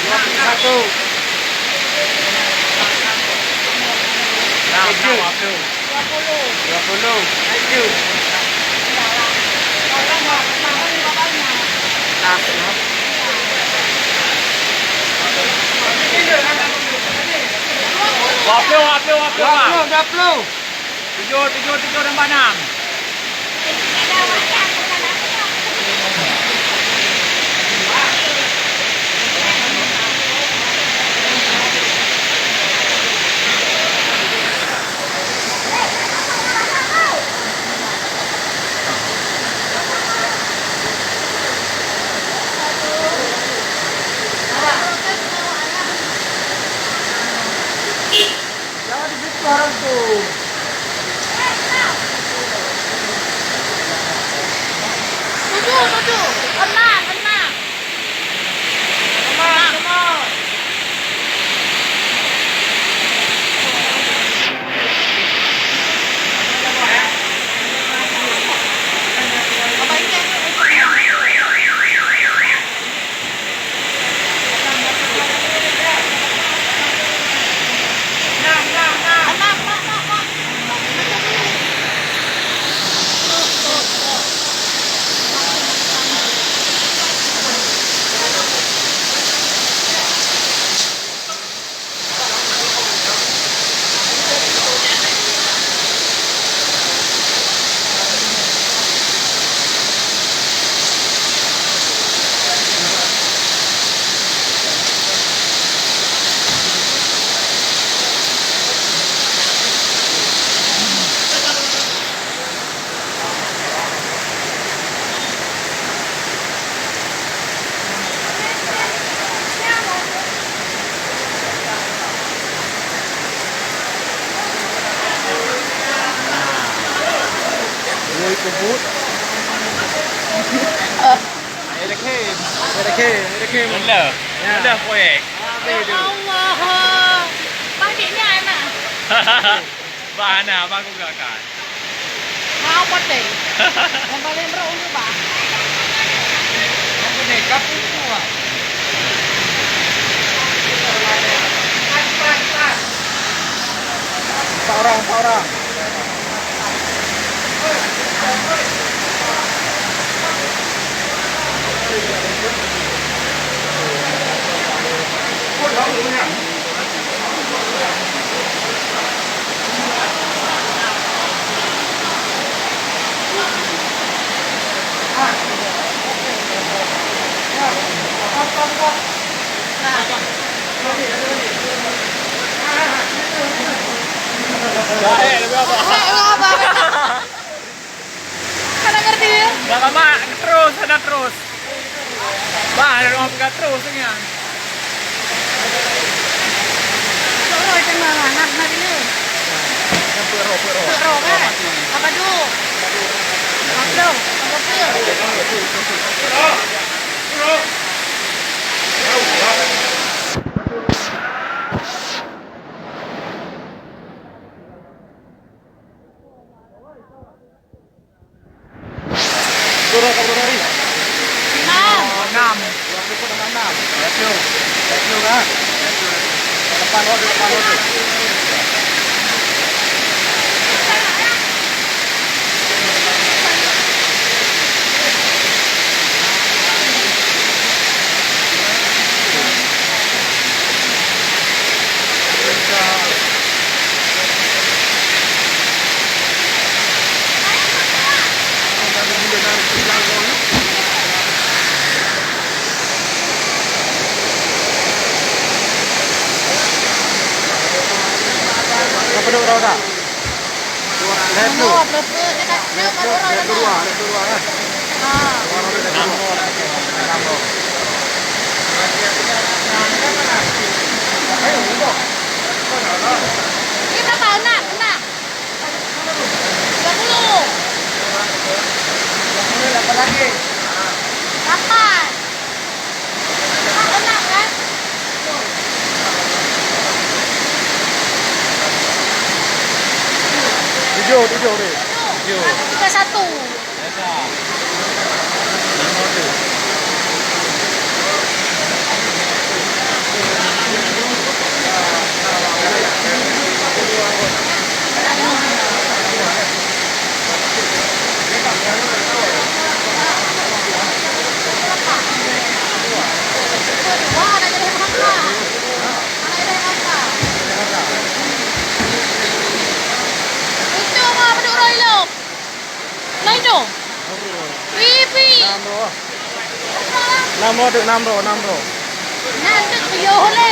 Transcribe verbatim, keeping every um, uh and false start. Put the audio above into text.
Satu. Enam, enam, dua puluh. Dua puluh. Tujuh. Dua puluh, dua puluh, dua puluh, Bang. Dua puluh, dua puluh. Tujuh, tujuh, tujuh, tambah enam. Jangan di situ orang tu. Tujuh, tujuh. Enam, enam. Enam, enam. Woi, kebut. Ayo, Kim. Ayo, Kim. Ayo, Kim. Belah. Ya. Belah, proyek. Habis tu. Ya Allah. Pakcik nyan, nah. Bah, nah, abang aku gerakan. Mau pote. Yang paling berat untuk bah. Yang paling kapung tu, bah. Empat orang, empat orang. Baik, lebih apa? Baik, lebih apa? Hana ngerti, ya? Dah lama, terus, ada terus. Bah, ada orang pegang terus ni, ah. Terus, tengah, nak, nak gila. Perut, perut. Perut, kan? Apa tu? Apa tu? Apa tu? Surat apa tadi? Enam. Enam. Dua puluh enam. Dua puluh. Dua puluh, kan? Depan, oh, depan, oh. Apa dok rau dah? Lap dulu. Lap dulu, lap dulu, lap dulu, eh. Ah. Ini berapa? Enam, enam. Tiga puluh. Lapan. Empat, enam, kan? Tujuh, tujuh, deh. Tujuh. Tujuh. Aku tiga satu. Nam roh. Nam roh, dek, nam roh, nam roh. Nam dek, yo le.